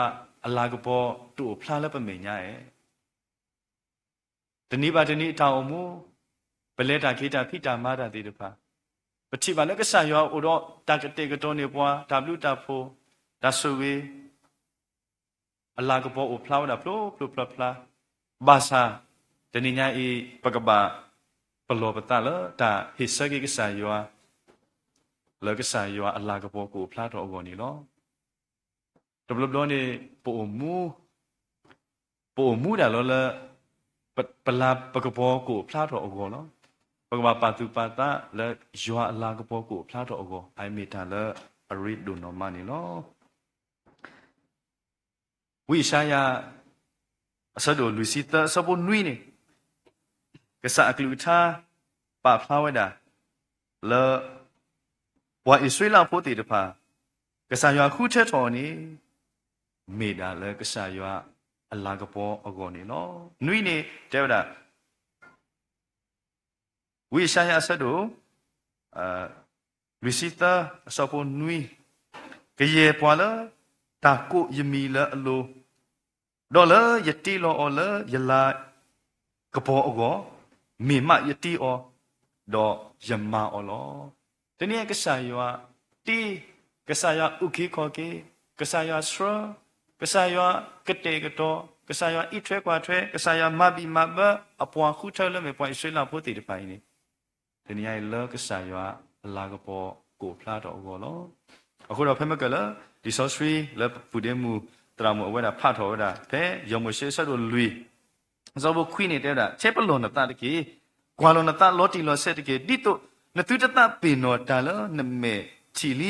အလၤကပီၤတအိၣ်ဖျါလၢပမဲာ်ညါဧါ. တနံၤဘၣ်တနံၤအတၢ်အိၣ်မူ, ပလဲၤတၢ်က့ၤတၢ်ဖံးတၢ်မၤတၢ်သ့ၣ်တဖၣ်, ပထံၣ်ဘၣ်လၢကစၢ်ယွၤအိၣ်ဒီးတၢ်ကတဲာ်ကတီၤန့ၢ်ပှၤ, တၢ်ဘျုးတၢ်ဖှိၣ်, တၢ်ဆိၣ်ဂ့ၤ အလၤကပီၤအိၣ်ဖျါဝဲဒၣ်ဖျိဖျိဖျါဖျါ, ဘၣ်ဆၣ် တနံၤညါအံၤ ပကဘၣ်ပလီၢ်ပသးလၢတၢ်ဟ့ၣ်ဆၢက့ၤကစၢ်ယွၤ, လၢကစၢ်ယွၤအလၤကပီၤကအိၣ်ဖျါထီၣ်အဂီၢ်န့ၣ်လီၤ. တဘျီဘျီန့ၣ် ပအိၣ်မူ, ပအိၣ်မူဒၣ်လီၤလၢ ပလၤပကပီၤကအိၣ်ဖျါထီၣ်အဂီၢ်လီၤ. ပကဘၣ်ပာ်သူၣ်ပာ်သးလၢယွၤအလၤကပီၤကအိၣ်ဖျါထီၣ်အဂီၢ်, အအံၤမ့ၢ်တၢ်လၢအရ့ဒိၣ်နီၢ်မးန့ၣ်လီၤ. ဝံယၡါယၤ အဆၢဒိၣ်လွံၢ်ဆံသၢ အဆၢဖိနွံန့ၣ်, ကစၢ်အကလုၢ်ကထါပာ်ဖျါဝဲဒၣ် လၢ ပှၤအံၣ်စရ့လးဖိသ့ၣ်တဖၣ် ကစၢ်ယွၤဃုထၢထီၣ်အီၤန့ၣ် မ့ၢ်ဒၣ်လၢကစၢ်ယွၤအလၤကပီၤအဂီၢ်န့ၣ်လီၤ. နွံန့ၣ်တဲဝဲဒၣ် ဝံယၡါယၤအဆၢဒိၣ် လွံၢ်ဆံသၢ အဆၢဖိနွံ, ကယဲၢ်ပှၤလၢတၢ်ကိးယမံၤလၢအလိၤ, ဒီးလၢယတ့လီၤအီၤလၢယလၤကပီၤအဂီၢ်, မ့ၢ်မးယတ့အီၤ, ဒီးယမၤအီၤလီၤ. တနံၤအံၤကစၢ်ယွၤတ့, ကစၢ်ယွၤအုၣ်က့ၤခီၣ်က့ၤ, ကစၢ်ယွၤဆှၢ, ကစၢ်ယွၤကတဲာ်ကတီၤ, ကစၢ်ယွၤအံးထွဲကွၢ်ထွဲ, ကစၢ်ယွၤမၤဘံၣ်မၤဘၢအပှၤဃုထၢလၢမ့ၢ်ပှၤအံၣ်စရ့လးဖိသ့ၣ်တဖၣ်အံၤန့ၣ်, တနံၤအံၤလၢကစၢ်ယွၤအလၤကပီၤကအိၣ်ဖျါထီၣ်အဂီၢ်လီၤ. အဃိဒီးဖဲမ့ၢ်ကၢၢ်လၢ လံာ်စီဆှံလၢပပူၤဒ့မူး သရၣ်မုၣ်အဝဲဒၣ်ဖးထီၣ်ဝဲဒၣ် ဖဲယီၤမိၤၡ့အဆၢဒိၣ်လွံၢ် အဆၢဖိခွံန့ၣ်တဲဝဲဒၣ်, ဆဲးပလီၢ်နသးတက့ၢ်. ကွၢ်လီၤနသးလီၤတံၢ်လီၤဆဲးတက့ၢ်. ဒ်သိးနသုတသးပ့ၤနီၣ်တၢ်လၢနမဲာ်ထံၣ်လ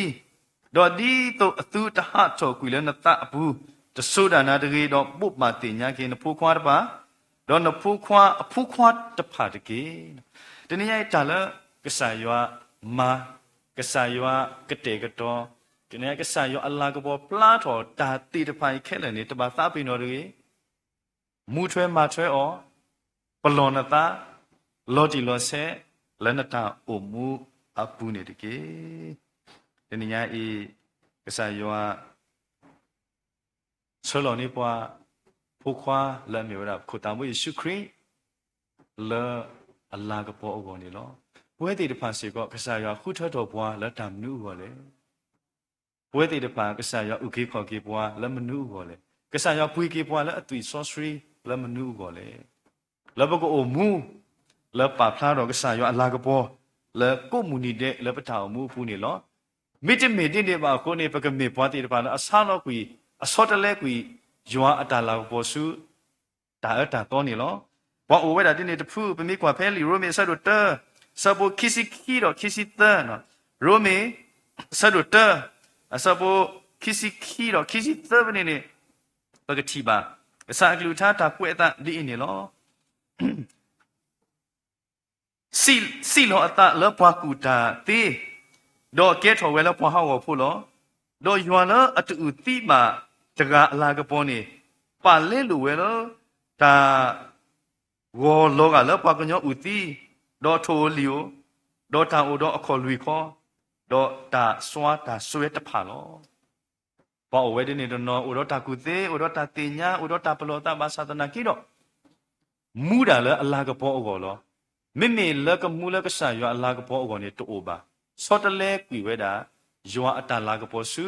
ံ, ဒီးဒ်သိးအသုတဟးထီၣ်ကွံာ်လၢနသးအပူၤ, တစိၤဒၣ်နၤတဂ့ၤ, ဒီးဘိးဘၣ်သ့ၣ်ညါက့ၤနဖိခွါတဖၣ်, ဒီးနဖိခွါအဖိခွါတဖၣ်တက့ၢ်. တနံၤအံၤတၢ်လၢကစၢ်ယွၤမၤ, ကစၢ်ယွၤကတဲာ်ကတီၤ, တနံၤအံၤကစၢ်ယွၤအလၤကပီၤပျါထီၣ်တၢ်သ့ၣ်တဖၣ်အံၤခဲလၢာ်န့ၣ် တဘၣ်သးပ့ၤနီၣ်တဂ့ၤ. မူထွဲမၤထွဲအီၤ, ပလီၢ်နသး, လီၤတံၢ်လီၤဆဲး လၢနတၢ်အိၣ်မူအပူၤန့ၣ်တက့ၢ်. တနံၤညါအံၤ ကစၢ်ယွၤ ဆှၢလီၤန့ၢ်ပှၤ ဖိခွါလၢအမ့ၢ်ဝဲဒၣ် ပခိၣ်သးဘိယ့ၣ်ၡူးခရံာ် လၢအလၤကပီၤအဂီၢ်န့ၣ်လီၤ. ပဝဲသ့ၣ်တဖၣ်စ့ၢ်ကီး ကစၢ်ယွၤဃုထၢထီၣ်ပှၤလၢတၢ်မနုၤအဂီၢ်လဲၣ်. ပဝဲသ့ၣ်တဖၣ် ကစၢ်ယွၤအုၣ်က့ၤခီၣ်က့ၤပှၤလၢမနုၤအဂီၢ်လဲၣ်. ကစၢ်ယွၤပှ့ၤက့ၤပှၤလၢအသွံၣ်စီဆှံလၢမနုၤအဂီၢ်လဲၣ်. လၢပကအိၣ်မူ လၢပာ်ဖျါထီၣ်ကစၢ်ယွၤအလၤကပီၤ လၢကိးမုၢ်နံၤဒဲးလၢပတၢ်အိၣ်မူအပူၤန့ၣ်လီၤ. မ့တမ့ၢ်ဒ်န့ၣ်ဘၣ်အဃိန့ၣ် ပကမ့ၢ်ပှၤသ့ၣ်တဖၣ်လၢအဆါလီၤကွံာ် အဆီတလဲကွံာ် ယွၤအတၢ်လၤကပီၤဆူ တၢ်အၢတၢ်သီန့ၣ်လီၤ. ပှၤအိၣ်ဝဲဒၣ်ဒ်န့ၣ်တဖု ပမ့ၢ်ကွၢ်ဖဲလံာ်ရိမ့ၤအဆၢဒိၣ်တၢ အဆၢဖိခံဆံခံဒီးခံဆံသၢ, ရိမ့ၤ အဆၢဒိၣ်တၢ အဆၢဖိခံဆံခံဒီးခံဆံသၢဖဲန့ၣ်န့ၣ် ပကထံၣ်ဘၣ် ကစၢ်အကလုၢ်ကထါတၢ်ကွဲးအသးဒ်အံၤန့ၣ်လီၤ. စံၣ်လီၤအသးလၢပှၤကူၣ်တၢ်သ့, ဒီးကဲထီၣ်ဝဲလၢပှၤဟးဂီၤဖိလီၤ. ဒီးယွၤလၢအတအုၣ်သံဘၣ်တဂၤအလၤကပီၤန့ၣ်, ပာ်လဲလိာ်ဝဲလၢ တၢ် ဂီၤလီၤဂာ်လၢပှၤကညီအုၣ်သံ, ဒီးထိၣ်ဧိၤလံၣ်ဧိၤ, ဒီးတၢ်အိၣ်ဒီးအခီၣ်လွံၢ်ခီ, ဒီးတၢ်စွါတၢ်စွဲတဖၣ်လီၤ. ပှၤအိၣ်ဝဲဒ်န့ၣ်တနီၤ အိၣ်ဒီးတၢ်ကူၣ်သ့, အိၣ်ဒီးတၢ်သ့ၣ်ညါ, အိၣ်ဒီးတၢ်ပလီၢ်သးဘၣ်ဆၣ်သနာ်က့ဒီး မူဒၣ်လၢအလၤကပီၤအဂီၢ်လီၤ. မ့မ့ၢ်လၢကမူလၢကစၢ်ယွၤအလၤကပီၤအဂီၢ်န့ၣ်တအိၣ်ဘၣ်. ဆီတလဲကွံာ်ဝဲဒၣ် ယွၤအတၢ်လၤကပီၤဆူ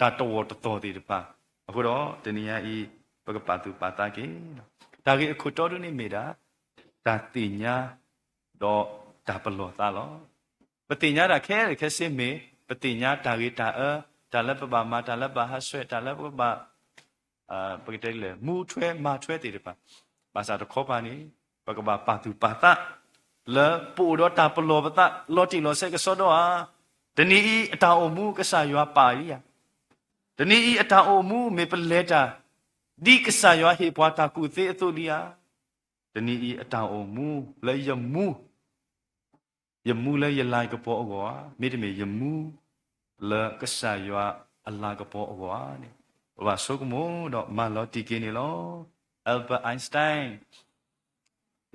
တၢ်တဝီၢ်တသီၣ်သ့ၣ်တဖၣ်. အဃိဒီးတနံၤညါအံၤ ပကပာ်သူၣ်ပာ်သးက့ၤ, တၢ်ဂ့ၢ်အခိၣ်တီဒုန့ၣ်မ့ၢ်ဒၣ် တၢ်သ့ၣ်ညါ ဒီးတၢ်ပလီၢ်သးလီၤ. ပသ့ၣ်ညါတၢ်ခဲလၢာ်ခဲဆ့မ့ၢ် ပသ့ၣ်ညါတၢ်ဂ့ၤတၢ်အၢ, တၢ်လၢပဘၣ်မၤ, တၢ်လၢပဘၣ်ဟးဆှဲး, တၢ်လၢပကဘၣ် ပကတဲလဲၣ် မူထွဲမၤထွဲသ့ၣ်တဖၣ်. ဘၣ်ဆၣ်တခီပၤန့ၣ် ပကဘၣ်ပာ်သူၣ်ပာ်သး လၢပအိၣ်ဒီးတၢ်ပလီၢ်ပသး လီၤတံၢ်လီၤဆဲးကစီဒီဧါ. တနံၤအံၤအတၢ်အိၣ်မူ ကစၢ်ယွၤပာ်လံဧါ. တနံၤအံၤအတၢ်အိၣ်မူမ့ၢ်ပလဲၤတၢ် ဒ်ကစၢ်ယွၤဟ့ၣ်ပှၤတၢ်ကူၣ်သ့အသိးလံဧါ. တနံၤအံၤအတၢ်အိၣ်မူလၢယမူ ယမူလၢယလၤကပီၤအဂီၢ်ဧါ, မ့တမ့ၢ်ယမူလၢကစၢ်ယွၤအလၤကပီၤအဂီၢ်ဧါန့ၣ် ပဘၣ်ဆိကမိၣ်ဒီးမၤလီၤတံၢ်က့ၤန့ၣ်လီၤ. Albert Einstein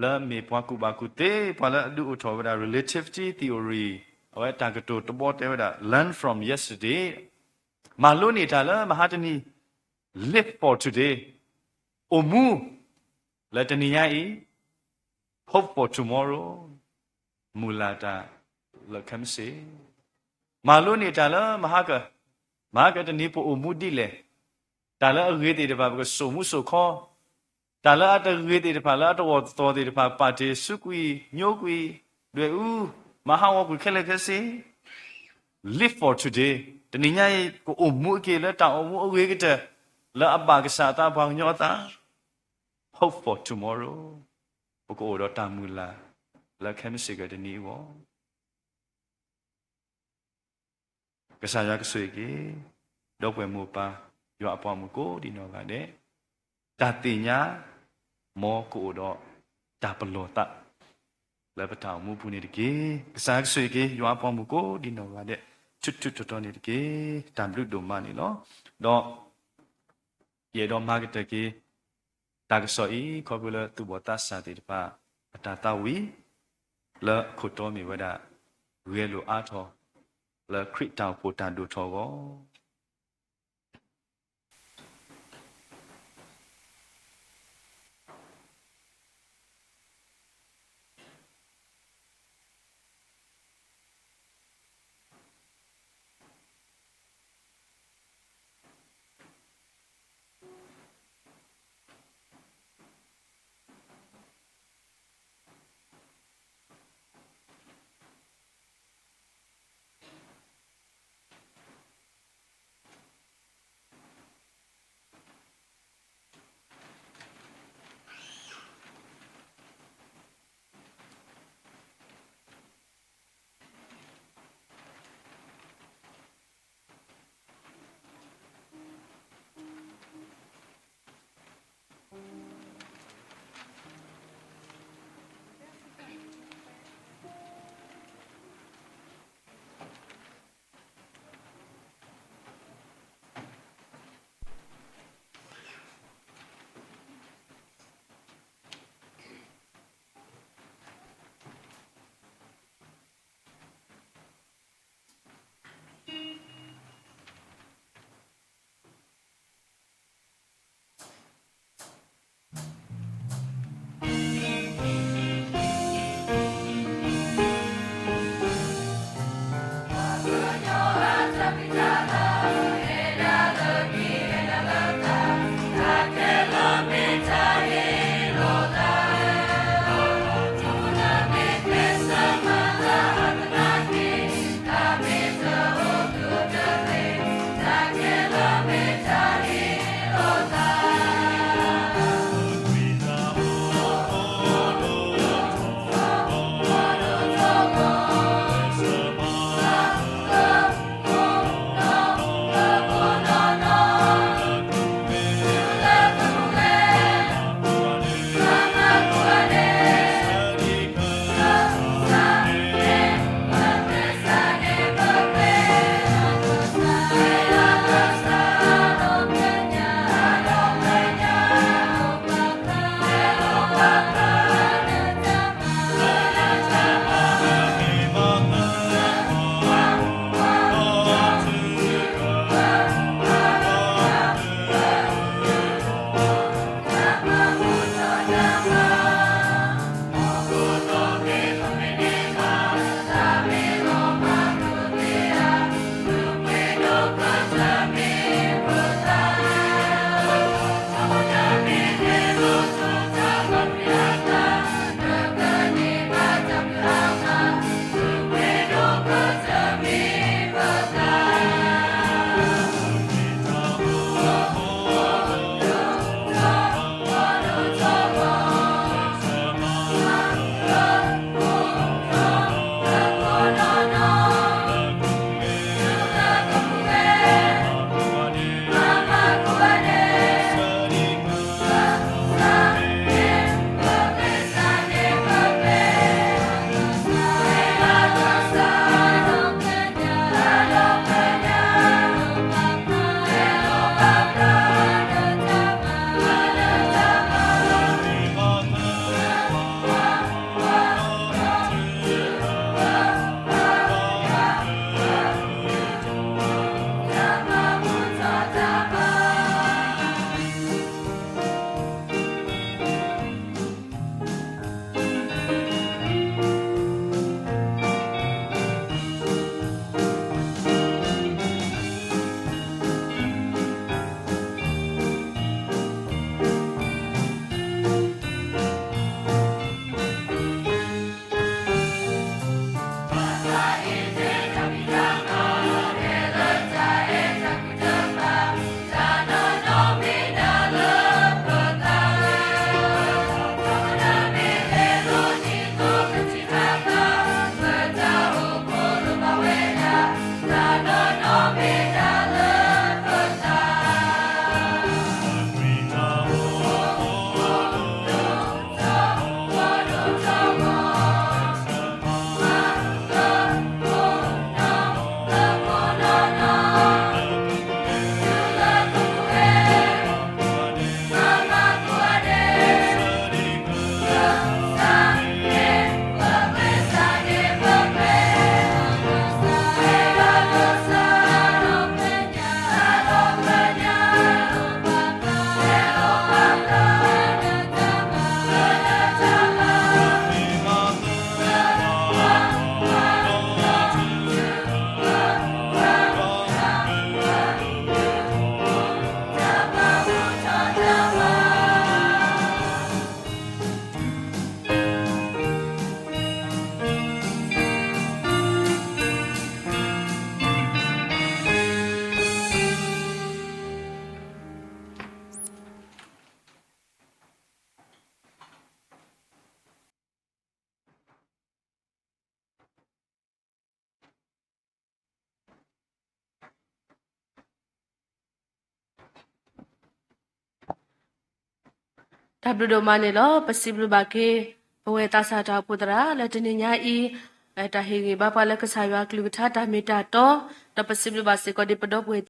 လၢမ့ၢ်ပှၤကူၣ်ဘၣ်ကူၣ်သ့ ပှၤလၢအဒုးအိၣ်ထီၣ်ဝဲဒၣ် relativity theory အဝဲတၢ်ကတိၤတဘီတဲဝဲဒၣ် learn from yesterday. မၤလိန့ၢ်တၢ်လၢမဟါတနံၤ live for today. အိၣ်မူလၢတနံၤညါအံၤ hope for tomorrow. မုၢ်လၢ်တၢ်လၢခဲမုၢ်ဆ့ၣ်, မၤလိန့ၢ်တၢ်လၢမဟါက, မဟါကတနံၤပအိၣ်မူဒ်လဲၣ်, တၢ်လၢအဂ့ၤသ့ၣ်တဖၣ် ပကစိာ်မူစိာ်ခီ, တၢ်လၢအတဂ့ၤသ့ၣ်တဖၣ် လၢအတဝီၢ်တသီၣ်သ့ၣ်တဖၣ် ပာ်တ့ၢ်ဆူကွံာ် ညိကွံာ် ဒွဲၣ်အူ မၤဟးဂီၤကွံာ်ခဲလၢာ်ခဲဆ့ live for today. တနံၤညါအံၤ ကအိၣ်မူအက့ၤလၢတၢ်အိၣ်မူအဂ့ၤကတၢၢ် လၢအဘၣ်ကစၢ်အသး ပှၤကညီအသး hope for tomorrow. ပကအိၣ်ဒီးတၢ်မုၢ်လၢ် လၢခဲမုၢ်ဆ့ၣ်ကတနံၤအဂီၢ် ကစၢ်ယွၤကဆိၣ်ဂ့ၤက့ၤ ဒီပုၢ်ဝဲၢ်မိၢ်ပၢ် ယွၤအပှၤမုၣ်ကိးဒံးနီၢ်ဂၤဒဲး, တၢ်သ့ၣ်ညါ မ်ကအိၣ်ဒီးတၢ်ပလီၢ်သး လၢပတၢ်အိၣ်မူပူၤန့ၣ်တက့ၢ်. ကစၢ်ယွၤကဆိၣ်ဂ့ၤက့ၤ ယွၤအပှၤမုၣ်ကိးဒံးနီၢ်ဂၤဒဲး ထူးထူးတီၤတီၤန့ၣ်တက့ၢ်. တၢ်ဘျုးဒိၣ်မးန့ၣ်လီၤ. ဒီး ယအဲၣ်ဒိးမၤကတၢၢ်က့ၤ တၢ်ကစီၣ်အံၤ ခီဖျိလၢသူၣ်ဘီၣ်သးစၢ်သ့ၣ်တဖၣ် အတၢ်သးဝံၣ် လၢအခိၣ်တီမ့ၢ်ဝဲဒၣ် ဂဲၤလိာ်အါထီၣ် လၢခရံာ်တၢ်အိၣ်ဖှိၣ်တၢ်ဒိၣ်ထီၣ်အဂီၢ် တၢ်ဘျုးဒိၣ်မးန့ၣ်လီၤ. ပစံးဘျုးဘၣ်က့ၤ ပဝဲသးစၢ်တၢ်အိၣ်ဖှိၣ်သရၣ်လၢတနံၤညါအံၤ တၢ်ဟ့ၣ်ဂံၢ်ဘါပှၤလၢကစၢ်ယွၤကလုၢ်ကထါတၢ်မ့ၢ်တၢ်တီ, ဒီးပစံးဘျုးဘၣ်စ့ၢ်ကီးဒ်ပဒီပုၢ်ဝဲၢ်